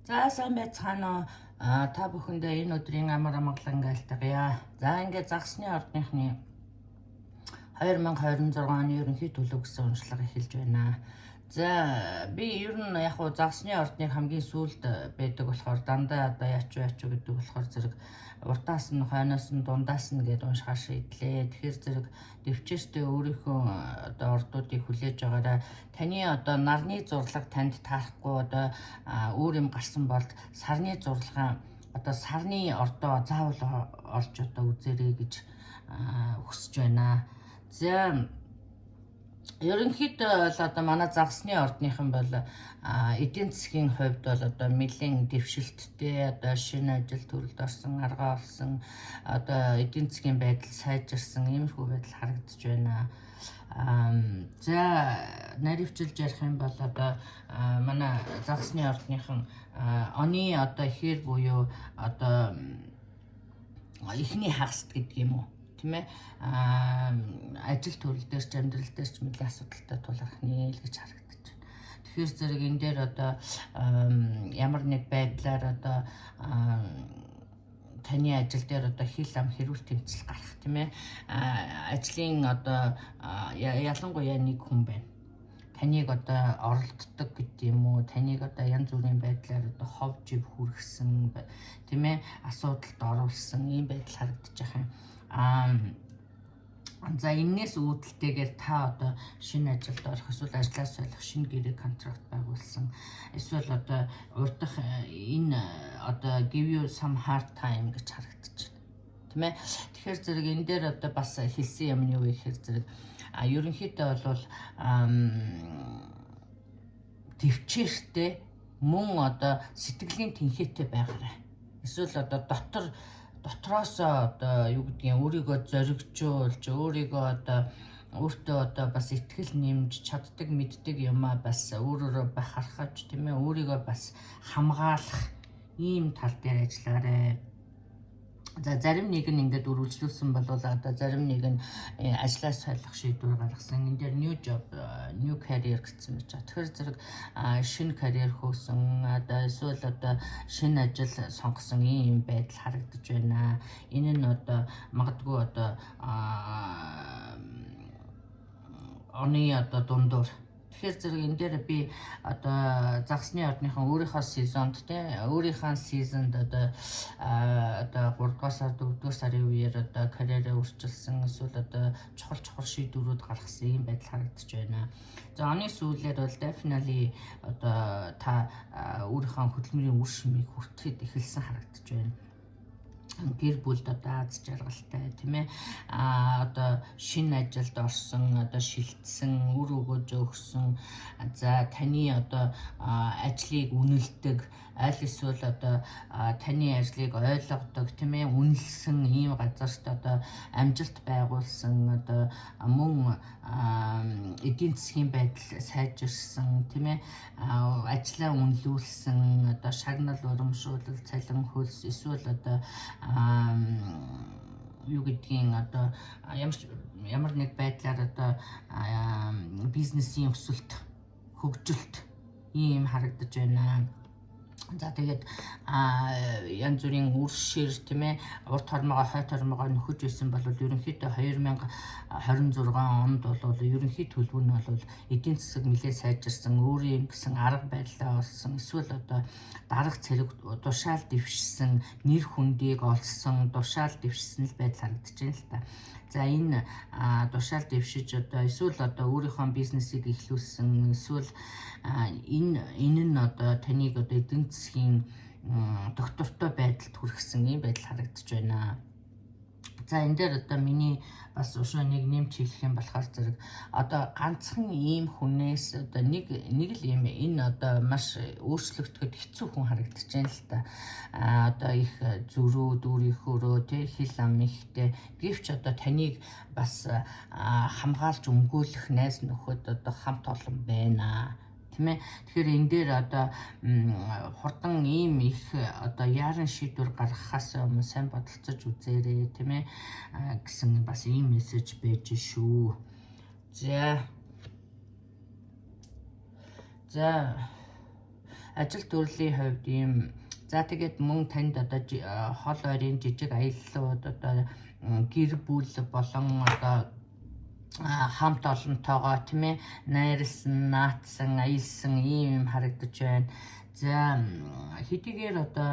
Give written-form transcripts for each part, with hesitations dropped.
За, сайн байцгаана уу? Та бүхэндээ энэ өдрийн амар амгалан айлтгая. За, ингээд загасны ордныхны 2026 оны ерөнхий төлөв гэсэн уншлага эхэлж байна. За, би ер нь яг уу загасны ордныг хамгийн сүүлд байдаг болохоор дандаа одоо яач яач гэдэг болохоор зэрэг уртаас нь, хойноос нь, дундаас нь гэдээ уншихаар шийдлээ. Тэгэхээр зэрэг дэвчээртэй өөрийнхөө одоо ордуудыг хүлээж байгаараа. Таны одоо нарны зурлага танд таарахгүй, одоо өөр юм гарсан бол сарны зурлагаа, одоо сарны ордоо заавал олж одоо үзээрэй гэж хүсэж байна. За, ерөнхийдөө бол одоо манай загасны ордныхан бол эдийн засгийн хувьд бол одоо нэлээн дэвшилттэй, одоо шинэ ажил төрөлд орсон, аргаа олсон, одоо эдийн засгийн байдал сайжирсан иймэрхүү байдал харагдаж байна. За, наривчилж ярих юм бол одоо манай загасны ордныхан оны одоо ихээр буюу одоо эхний хагаст гэдэг юм уу, тийм ээ, ажил төрөл дээр ч, амьдрал дээр ч нэлээд асуудалтай тулгарх нэ л гэж харагдаж байна. Тэгэхээр зэрэг энэ дээр одоо ямар нэг байдлаар одоо таны ажил дээр одоо хил ам хэрүүл тэмцэл гарах, тийм ээ, ажлын одоо ялангуяа нэг хүн байна, таныг одоо оролддог гэдэг юм уу, таныг одоо янз бүрийн байдлаар одоо хов жив хүргэсэн, тийм ээ, асуудалд оруулсан ийм байдал харагдаж байгаа юм. За, энээс үүдэлтэйгээр та одоо шинэ ажилд орох эсвэл ажлаас солих, шинэ гэрээ, contract байгуулсан, эсвэл одоо урдах энэ одоо give you some hard time гэж харагдаж байна. Тийм ээ. Тэгэхээр зэрэг энэ дээр одоо бас хэлсэн юм нь юу вэ гэхээр зэрэг ерөнхийдөө бол тэвчээртэй, мөн одоо сэтгэлийн тэнхээтэй байгаарай. Эсвэл одоо дотроосоо одоо юу гэдгийг өөрийгөө зоригжуулж, өөрийгөө одоо өөртөө одоо бас итгэл нэмж чаддаг, мэддэг юмаа бас өөрөөрөө бахархаж, тийм ээ, өөрийгөө бас хамгаалах ийм тал дээр ажиллаарай. За, зарим нэг нь ингээд үргэлжлүүлсэн бол одоо зарим нэг нь ажлаас солих шийдвэр гаргасан. Энэ дээр new job, new career гэсэн байж байгаа. Тэгэхээр зэрэг шинэ карьер хөөсөн, одоо эсвэл одоо шинэ ажил сонгосон ийм байдал харагдаж байна. Энэ нь одоо магадгүй одоо оны одоо дундуур. Тэгэхээр зэрэг энэ дээр би одоо загасны ордныхан өөрийнхөө season д те, өөрийнхөө season д одоо 3 дугаар сар, 4 дугаар сарын үеэр одоо карьераа өөрчилсөн эсвэл одоо чухал чухал шийдвэрүүд гаргасан ийм байдал харагдаж байна. За, оны сүүлээр бол definitely одоо та өөрийнхөө хөдөлмөрийн үр шимийг хүртэхэд эхэлсэн харагдаж байна. Гэр бүлд одоо аз жаргалтай, тийм ээ, одоо шинэ ажилд орсон, одоо шилжсэн, үр өгөөж өгсөн. За, таны одоо ажлыг үнэлдэг аль эсвэл одоо таны ажлыг ойлгодог, тийм ээ, үнэлсэн ийм газарт одоо амжилт байгуулсан, одоо мөн эдийн засгийн байдал сайжирсан, тийм ээ, ажлаа үнэлүүлсэн, одоо шагнал, урамшуулал, цалин, хөлс эсвэл одоо юу гэдгийг одоо ямар ямар нэг байдлаар одоо бизнесийн өсөлт, хөгжилт ийм харагдаж байна. За, тэгээд янз бүрийн үр шир, тийм ээ, урд хормогоо, хойд хормогоо нөхөж байсан бол ерөнхийдөө 2026 онд бол ерөнхий төлөв нь бол эдийн засаг нэлээд сайжирсан, өөрийн гэсэн арга барилаа олсон, эсвэл одоо дарга цэрэг тушаал дэвшсэн, нэр хүндийг олсон, тушаал дэвшсэн л байдал харагдаж байна л та. За, энэ тушаал дэвшиж одоо эсвэл одоо өөрийнхөө бизнесийг эхлүүлсэн, эсвэл энэ нь одоо таныг одоо эдийн засгийн тогтвортой байдалд хүргэсэн ийм байдал харагдаж байна. За, энэ дээр одоо миний бас өшөө нэг нэмж хэлэх юм болохоор зэрэг одоо ганцхан ийм хүнээс одоо нэг нэг л ийм энэ одоо маш өөрчлөгдөхөд хэцүү хүн харагдаж байна л та. Одоо их зөрүү дүүрийнхөөрөө тий, хил ам ихтэй. Гэвч одоо таныг бас хамгаалж өмгөөлөх найз нөхөд одоо хамт олон байна, тийм ээ. Тэгэхээр энэ дээр одоо хурдан ийм их одоо яаран шийдвэр гаргахаас өмнө сайн бодолцож үзээрэй, тийм ээ, гэсэн бас ийм мессеж байж шүү. За. За, Ажил төрлийн хувьд ийм. За, тэгээд мөн танд одоо хол ойрын жижиг аяллууд, одоо гэр бүл болон одоо хамт олонтойгоо, тийм ээ, найрлсан, наадсан, аялсан ийм юм харагдаж байна. За, хэдийгээр одоо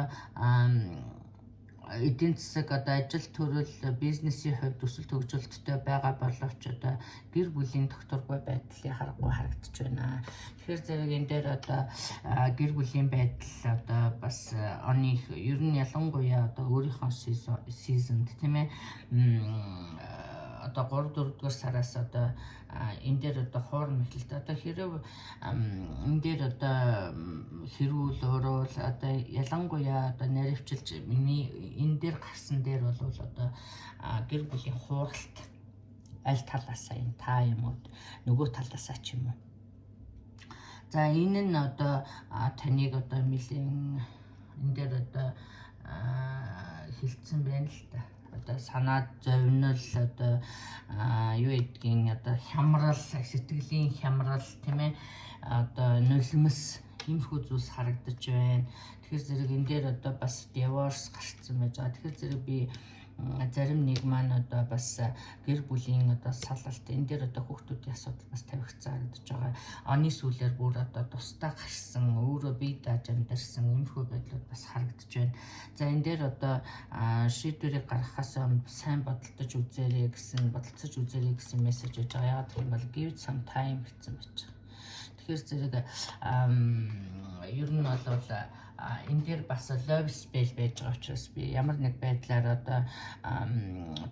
эдийн засаг, одоо ажил төрөл, бизнесийн хувьд өсөлт хөгжилттэй байгаа боловч одоо гэр бүлийн тогтворгүй байдлыг харахгүй харагдаж байна. Тэгэхээр зэрэг энэ дээр одоо гэр бүлийн байдал одоо бас оны ер нь ялангуяа одоо өөрийнхөө season д, тийм ээ, одоо 3 4 дугаар сараас одоо энэ дээр одоо хуурам эхэлдэг. Одоо хэрэв энэ дээр одоо хэрүүл уруул, одоо ялангуяа одоо наривчилж миний энэ дээр гарсан дээр бол одоо гэр бүлийн хууралт аль талаасаа юм та юм уу, нөгөө талаасаа ч юм уу. За, энэ нь одоо таныг одоо нэлийн энэ дээр одоо хилцэн байна л та. Одоо санаа зовнил, одоо юу гэдгийг, одоо хямрал, сэтгэлийн хямрал, тийм ээ, одоо нулимс, иймэрхүү зүйлс харагдаж байна. Тэгэхээр зэрэг энэ дээр одоо бас divorce гарцсан байж байгаа. Тэгэхээр зэрэг би зарим нэг маань одоо бас гэр бүлийн одоо салалт, энэ дээр одоо хүүхдүүдийн асуудал бас тавигдсан харагдаж байгаа. Оны сүүлээр бүр одоо тусдаа гарсан, өөрөө бие дааж амьдарсан иймэрхүү байдлууд бас харагдаж байна. За, энэ дээр одоо шийдвэрийг гаргахаас өмнө сайн бодолтож үзээрэй гэсэн, бодолцож үзээрэй гэсэн мессеж байж байгаа. Яагаад гэх юм бол "Give some time" гэсэн байж байгаа. Тэгэхээр зэрэг ер нь бол энэ дээр бас love spell байж байгаа учраас би ямар нэг байдлаар одоо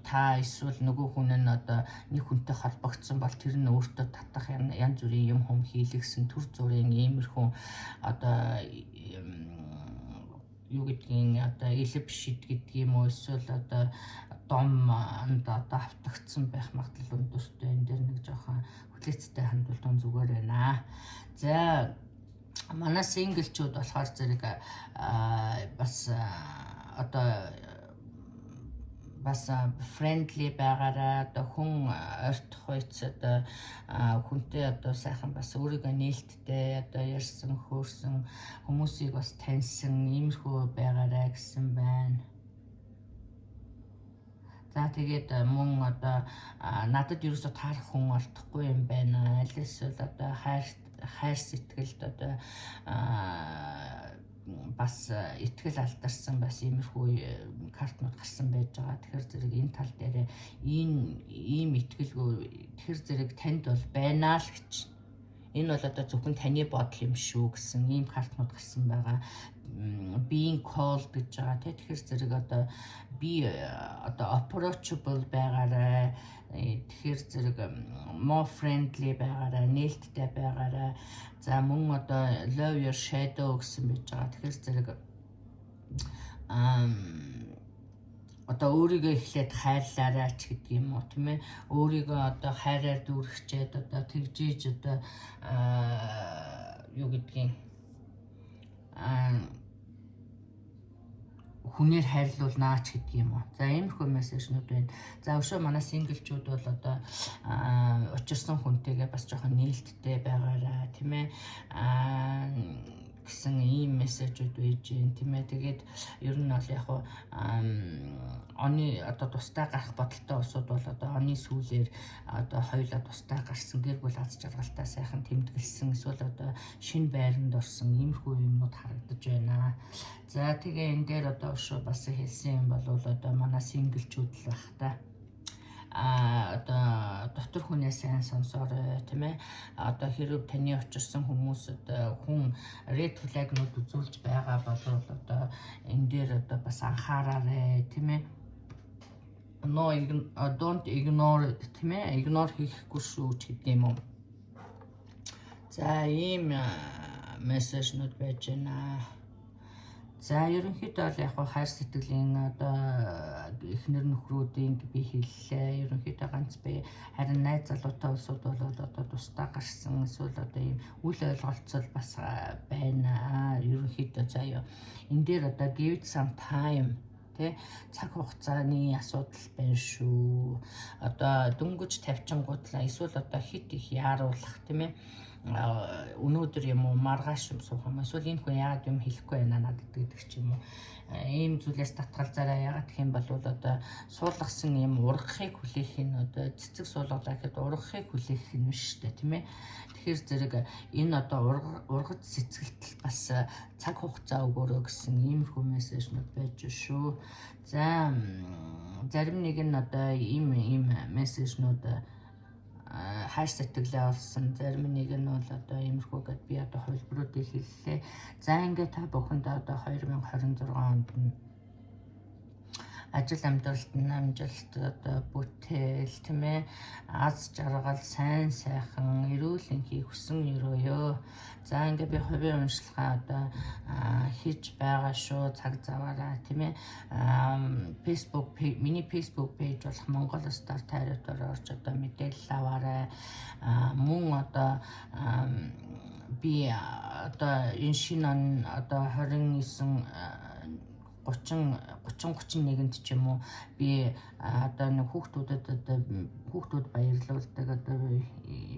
та эсвэл нөгөө хүн нь одоо нэг хүнтэй холбогдсон бол тэр нь өөртөө татах янз бүрийн юм хүм хийлгэсэн, түр зуурын иймэрхүү одоо юу гэдгийг, одоо элэв шид гэдэг юм уу, эсвэл одоо домонд одоо автагдсан байх магадлал өндөртэй. Энэ дээр нэг жоохон хүлээцтэй хандвал тун зүгээр байна. За, манай single чүүд болохоор зэрэг бас одоо бас friendly байгаараа, одоо хүн ойртох үеч одоо хүнтэй одоо сайхан бас өөрийгөө нээлттэй, одоо ярьсан, хөөрсөн, хүмүүсийг бас таньсан иймэрхүү байгаарай гэсэн байна. За, тэгээд мөн одоо надад ерөөсө таарах хүн олдохгүй юм байна. Аль эсвэл одоо хайр хайр сэтгэлд одоо бас итгэл алдарсан, бас иймэрхүү картнууд гарсан байж байгаа. Тэгэхээр зэрэг энэ тал дээр энэ ийм итгэлгүй, тэгэхээр зэрэг танд бол байна л гэж. Энэ бол одоо зөвхөн таны бодол юм шүү гэсэн ийм картнууд гарсан байгаа. Being cold гэж байгаа, тий. Тэгэхээр зэрэг одоо би одоо approachable байгаарай. Тэгэхээр зэрэг more friendly байгаарай, нээлттэй байгаарай. За, мөн одоо "Love your shadow" гэсэн байж байгаа. Тэгэхээр зэрэг одоо өөрийгөө эхлээд хайрлаарай ч гэдэг юм уу, тийм ээ, өөрийгөө одоо хайраар дүүргчээд одоо тэгжиж одоо юу гэдгийг хүнээр хайрлуулнаа ч гэдэг юм уу. За, иймэрхүү мессежнүүд байна. За, өшөө манай single чүүд бол одоо учирсан хүнтэйгээ бас жоохон нээлттэй байгаарай, тийм ээ, гэсэн ийм мессежүүд байж гин, тийм ээ. Тэгээд ер нь бол яг хуу оны одоо тусдаа гарах бодолтой улсууд бол одоо оны сүүлээр одоо хоёулаа тусдаа гарсан, гэр бүл аз жаргалтай сайхан тэмдэглэсэн, эсвэл одоо шинэ байранд орсон иймэрхүү юмнууд харагдаж байна. За, тэгээ энэ дээр одоо өшөө бас хэлсэн юм бол одоо манай single чүүд л бах та одоо дотор хүнээ сайн сонсоорой, тийм ээ. Одоо хэрэг таны учирсан хүмүүс одоо хүн red flag-нууд үзүүлж байгаа бол одоо энэ дээр одоо бас анхаараарай, тийм ээ. No, don't ignore, тийм ээ, ignore хийхгүй шүү ч гэдэг юм уу. За, ийм мессежнүүд байж байна. За, ерөнхийдөө бол яг хайр сэтгэлийн одоо эхнэр нөхрүүдийн би хэллээ. Ерөнхийдөө ганц би харин найз залуутай улсууд бол одоо тусдаа гарсан, эсвэл одоо ийм үл ойлголцол бас байна. Ерөнхийдөө заяа. Энэ дээр одоо "Give it some time" Тэ, цаг хугацааны асуудал байна шүү. Одоо дөнгөж тавьчингуудлаа эсвэл одоо хит их яаруулах, тийм ээ, өнөөдөр юм уу, маргааш юм суух юм, эсвэл энэ хүн яагаад юм хэлэхгүй байна надад гэдэг ч юм уу, ийм зүйлээс татгалзаарай. Яагаад гэх юм бол одоо суулгасан юм ургахыг хүлээх нь, одоо цэцэг суулгалаа гэхэд ургахыг хүлээх нь биш шүү дээ, тийм ээ. Тэгэхээр зэрэг энэ одоо ургаж цэцгэлтэл бас цаг хугацаа өгөөрэй гэсэн иймэрхүү мессежнүүд байж шүү. За, зарим нэг нь одоо ийм ийм мессежнүүд хайр сэтгэлээ олсон, зарим нэг нь бол одоо иймэрхүү гэд би одоо хувилбаруудыг хэллээ. За, ингээд та бүхэнд одоо 2026 онд нь ажил амьдралд нь амжилт, одоо бүтээл, тийм ээ, аз жаргал, сайн сайхан, эрүүл энхийг хүсэн ерөөё. За, ингээ би хувийн уншилгаа одоо хийж байгаа шүү, цаг заваараа, тийм ээ. Facebook, миний Facebook page болох Монгол Star Tarot-оор орж одоо мэдээлэл аваарай. Мөн одоо би одоо энэ шинэ он одоо 29 30 30 31-нд ч юм уу би одоо нэг хүүхдүүдэд, одоо хүүхдүүд баярлуулдаг, одоо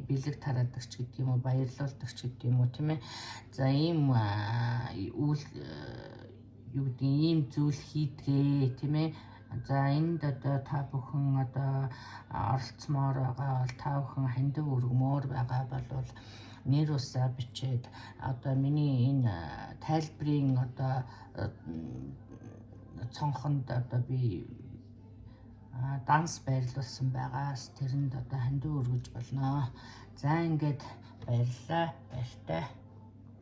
бэлэг тараадаг ч гэдэг юм уу, баярлуулдаг ч гэдэг юм уу, тийм ээ. За, ийм үйл, юу гэдэг, ийм зүйл хийдгээ, тийм ээ. За, энд одоо та бүхэн одоо оролцмоор байгаа бол, та бүхэн хандив өргөмөөр байгаа бол нэр усаа бичээд одоо миний энэ тайлбарын одоо цонхонд одоо би данс байрлуулсан байгаас тэрэнд одоо хандив өргөж болно. За, ингээд баярлалаа. Баяртай.